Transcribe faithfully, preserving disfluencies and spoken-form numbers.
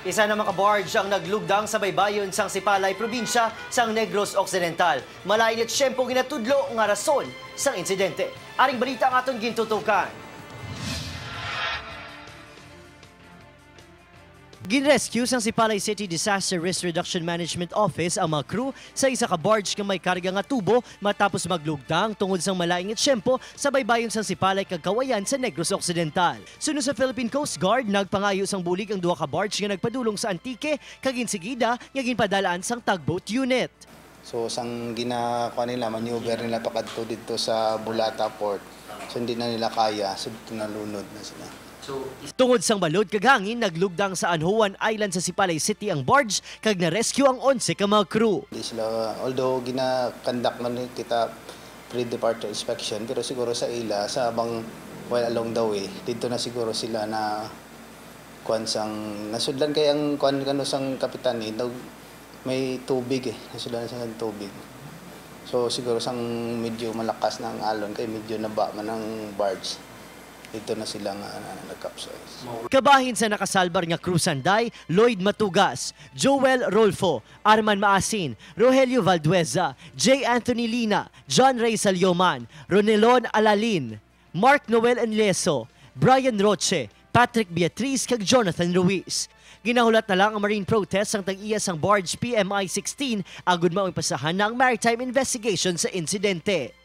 Isa naman ka barge ang naglugdang sa baybayon sang Sipalay, probinsya sang Negros Occidental. Malain nga tiyempo ginatudlo nga rason sang insidente. Aring balita ang aton gintutukan. Ginrescue sang Sipalay City Disaster Risk Reduction Management Office ang mga crew sa isa ka barge nga may karga nga tubo matapos maglugdang tungod sang malain nga tiyempo sa baybayon sang Sipalay kag Kawayan sa Negros Occidental. Suno sa Philippine Coast Guard, nagpangayo sang bulig ang duha ka barge nga nagpadulong sa Antique kag insigida nga ginpadalaan sang tugboat unit. So, sang gina-, kuha nila, maneuver nila pakadto dito sa Bulata Port. So, hindi na nila kaya. So, dito nalunod na sila. Tungod sang balod kag hangin, naglugdang sa Anjojuan Island sa Sipalay City ang barge kag na-rescue ang onse ka mga crew. Hindi sila, although gina-conduct man ni kita pre-departure inspection, pero siguro sa ila, sa abang, while along the way, dito na siguro sila na kuan sang nasudlan kay ang kuan kano sang kapitan eh, daw may tubig eh, nasudlan sang tubig. So siguro sang medyo malakas na ang alon kay medyo naba man ang barge. Dito na sila nga, nga nag-capsize. Kabahin sa nakasalbar nga crew sanday, Lloyd Matugas, Joel Rolfo, Arman Maasin, Rogelio Valdueza, J. Anthony Lina, John Ray Salyoman, Ronelon Alalin, Mark Noel Enleso, Brian Roche, Patrick Beatriz kag Jonathan Ruiz. Ginahulat na lang ang marine protest sang tag-iya sang barge P M I sixteen agud maipasahan na ang maritime investigation sa insidente.